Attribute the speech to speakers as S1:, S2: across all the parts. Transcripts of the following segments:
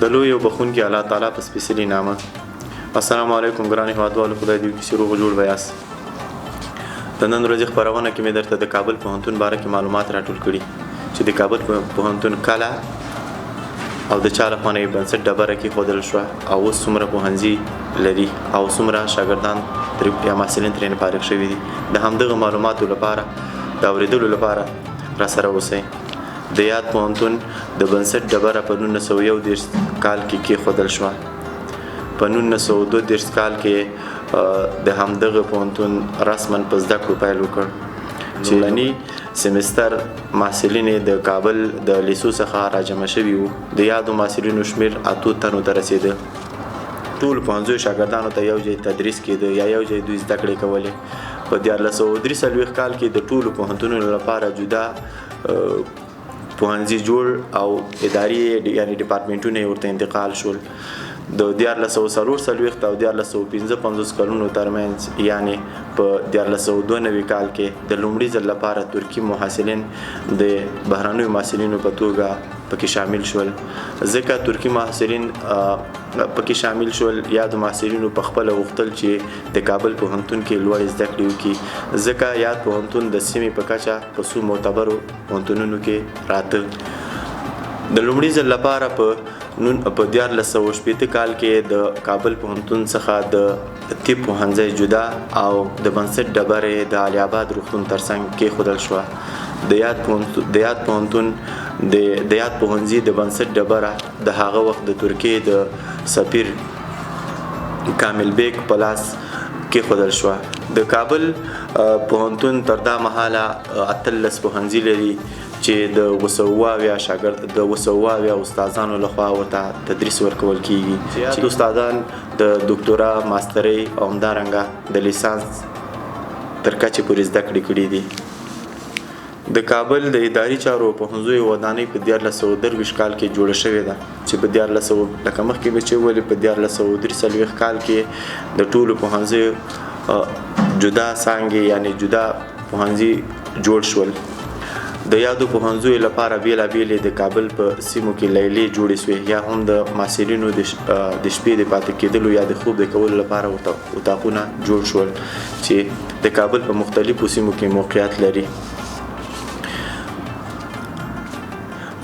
S1: د لوی او بخښونکي الله تعالی په سپېڅلي نامه. السلام علیکم ګران هیوادوالو، خدای دې وکړي چې روغ جوړ به یاست. د نن ورځې خپرونه کې مې درته د کابل پوهنتون باره کې معلومات راټول کړي چې د کابل پوهنتون کله او د چا لخوا نه یې بنسټ ډبره کېښودل شوه او اوس څومره پوهنځي لري او څومره شاګردان یا محصلین ترې فارغ شوي دي. د همدغه معلوماتو لپاره د اورېدلو لپاره راسره اوسئ. د یاد پوهنتون د بنسټ ډبره په 1931 کال کې کېښودل شوه. په 1932 کال کې د همدغه پوهنتون رسما په زده کړو پیل وکړ چې لومړني سمستر محصلین یې د کابل د لیسو څخه راجمع شوي وو. د یادو محصلینو شمېر 8 تنو ته رسېده. ټولو پوهنځیو شاګردانو ته یو ځای تدریس کېده یا یو ځای دوی زده کړې کولې. په 1343 کال کې د ټولو پوهنتونونو لپاره جدا پوهنځي جوړ او اداري یعنی ډپارټمنټونه یې ورته انتقال شول. د 1344 او 1355 کلونو ترمنځ یعنی په 1392 کال کې د لومړي ځل لپاره ترکي محصلین د بهرنیو محصلینو په توګه پکې شامل شول. ځکه ترکي محصلین پکې شامل شول، یادو محصلینو په خپله غوښتل چې د کابل پوهنتون کې لوړې زده کړې وکړي، ځکه یاد پوهنتون د سیمې په کچه په څو معتبرو پوهنتونونو کې راته. د لومړي ځل لپاره په 1360 کال کې د کابل پوهنتون څخه د طب پوهنځی جدا او د بنسټ ډبرې د علي آباد روغتون ترڅنګ کېښودل شوه. د یاد پوهنتون د یاد پوهنځي د بنسټ ډبره د هغه وخت د ترکیې د سفیر کامل بیک په لاس کېښودل شوه. د کابل پوهنتون تر دا مهاله 18 پوهنځي لري چې د 770 شاګرد د 770 استادانو لخوا ورته تدریس ورکول کیږي. یاد استادان د دکتورا، ماسترۍ او همدارنګه د لیسانس تر کچې پورې زده کړې کړې دي. د کابل د اداري چارو پوهنځیو ودانۍ په 1323 کال کې جوړه شوې ده چې په 1300 لکه مخکې مې چې وویل په 1343 کال کې د ټولو پوهنځیو جدا څانګې یعنی جدا پوهنځي جوړ شول. د یادو پوهنځیو لپاره بېلابېلې د کابل په سیمو کې لیلې جوړې شوې یا هم د محصلینو د شپې د پاتې کېدلو یا د خوب د کولو لپاره اتاقونه جوړ شول چې د کابل په مختلفو سیمو کې موقعیت لري.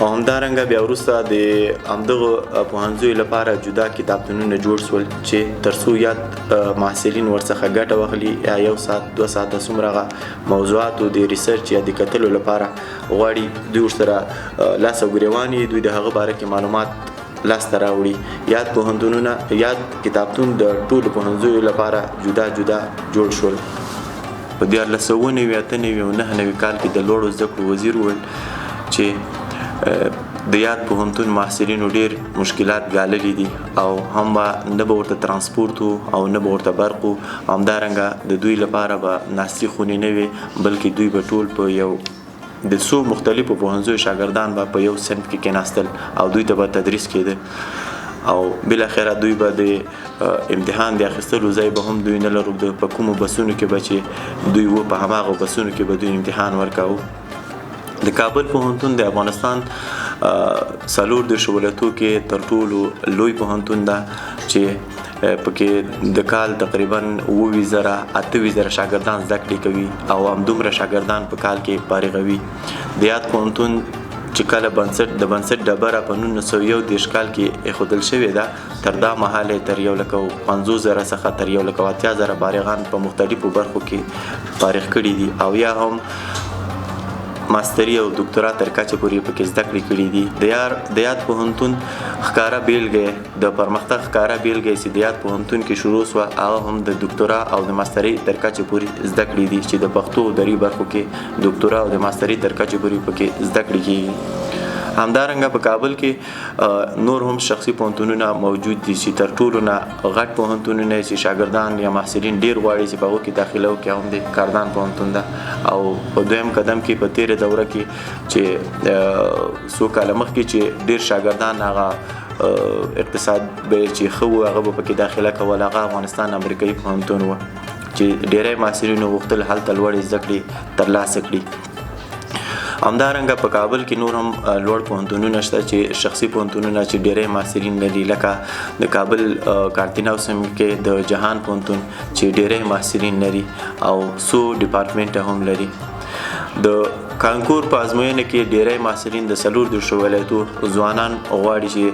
S1: او همدارنګه بیا وروسته د همدغو پوهنځیو لپاره جدا کتابتونونه جوړ شول چې تر څو یاد محصلین ورڅخه ګټه واخلي یا 1 ساعت 2 ساعته څومره هغه موضوعاتو د research یا د کتلو لپاره غواړي دوی ورسره لاس او ګریوان یي، دوی د هغه باره کې معلومات لاسته راوړي. یاد پوهنتونونه یاد کتابتون د ټولو پوهنځیو لپاره جدا جدا جوړ شول. په 1390، 98 او 99 کال کې د لوړو زده کړو وزیر وویل چې د یاد پوهنتون محصلینو ډیر مشکلات ګاللي دي او هم به نه به ورته ترانسپورت و او نه به ورته برق و، همدارنګه د دوی لپاره به ناستي خونې نه وې، بلکې دوی به ټول په یو د څو مختلفو پوهنځیو شاګردان به په یو صنف کې کېناستل او دوی ته به تدریس کېده او بالاخره دوی به د امتحان د اخیستلو ځای به هم دوی نه لرو. په کومو بسونو کې به چې دوی وو په هماغو بسونو کې به دوی امتحان ورکاوه. د کابل پوهنتون د افغانستان 34 ولایتو کې تر ټولو لوی پوهنتون ده چې پکې د کال تقریبا 27,000 28,000 شاګردان زده کړې کوي او همدومره شاګردان په کال کې فارغوي. د یاد پوهنتون چې کله د بنسټ ډبره په 1931 کال کې ایښودل شوې ده، تر دا مهاله تر 1,50,000 څخه تر 1,80,000 فارغان په مختلفو برخو کې فارغ کړي دي او یا هم ماستري او دکتورا تر کچې پورې پکې زده کړې کړې دي. د یاد پوهنتون ښکاره بېلګه د پرمختګ ښکاره بېلګه چې د یاد پوهنتون کې شروع شوه هغه هم د دکتورا او د ماسترۍ تر کچې پورې زده کړې دي چې د پښتو او دري برخو کې دکتورا او د ماسترۍ تر کچې پورې پکې زده کړې کېږي. همدارنګه په کابل کې نور هم شخصي پوهنتونونه موجود دي چې تر ټولو نه غټ پوهنتونونه چې شاګردان یا محصلین ډیر غواړي چې په هغو کې داخله وکړي هم د کاردان پوهنتون ده. او په دویم قدم کې په تېره دوره کې چې څو کاله مخکې چې ډیر شاګردان هغه اقتصاد به چې ښه و هغه به پکې داخله کوله، هغه افغانستان امریکایي پوهنتون و چې ډیری محصلینو غوښتل هلته لوړې زده کړې ترلاسه کړي. همدارنګه په کابل کې نور هم لوړ پوهنتونونه شته چې شخصي پوهنتونونه چې ډیری محصلین لري، لکه د کابل کارتیناو سیمه کې د جهان پوهنتون چې ډیری محصلین لري او څو ډیپارټمنټ هم لري. د کانکور په ازموینه کې ډیری محصلین د 34 ولایتو ځوانان غواړي چې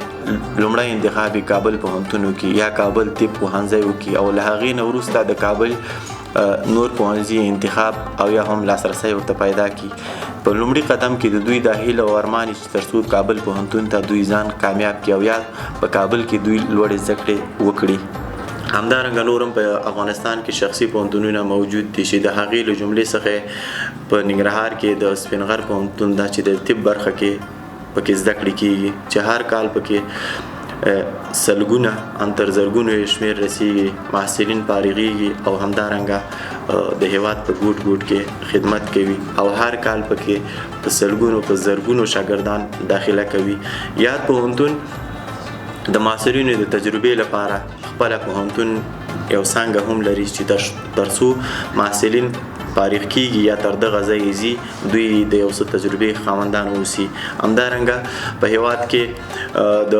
S1: لومړی انتخاب یې کابل پوهنتون وکړي یا کابل طب پوهنځی وکړي او له هغې نه وروسته د کابل نور پوهنځي انتخاب او یا هم لاسرسی ورته پیدا کړي. په لومړي قدم کې د دوی دا هیله او ارمان چې تر څو کابل پوهنتون ته دوی ځان کامیاب کړي او یا په کابل کې دوی لوړې زده کړې وکړي. همدارنګه نور هم په افغانستان کې شخصي پوهنتونونه موجود دي چې د هغې له جملې څخه په ننګرهار کې د سپینغر پوهنتون ده چې د طب برخه کې پکې زده کړې کیږي چې هر کال پکې سلګونه ان تر زرګونو یې شمېر رسیږي، محصلین فارغیږي او همدارنګه د هیواد په ګوټ ګوټ کې خدمت کوي او هر کال پکې په سلګونو په زرګونو شاګردان داخله کوي. یاد پوهنتون د محصلینو د تجربې لپاره خپله پوهنتون یو څانګه هم لري چې تر څو محصلین فارغ کیږي یا تر دغه ځایه ځي دوی د یو څه تجربې خاوندان اوسي. همدارنګه په هیواد کې د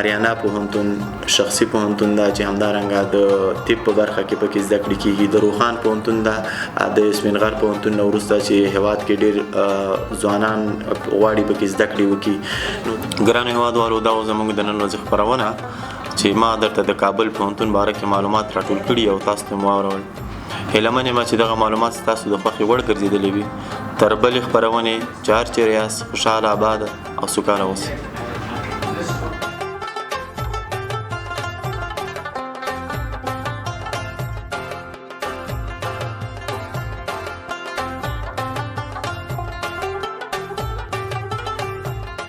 S1: اریانا پوهنتون شخصي پوهنتون ده چې همدارنګه د طب په برخه کې پکې زده کړې کیږي. د روښان پوهنتون ده د سپینغر پوهنتون نه وروسته چې هیواد کې ډیر ځوانان غواړي پکې زده کړې وکړي. نو ګرانو هیوادوالو، دا و زموږ د نن ورځې خپرونه چې ما درته د کابل پوهنتون باره کې معلومات راټول کړي او تاسو ته مې واورول. هیله من یم چې دغه معلومات ستاسو د خوښې وړ ګرځېدلي وي. تر بلې خپرونې چې هر چېرې یاست خوشحاله، آباده او سوکاله اوسئ.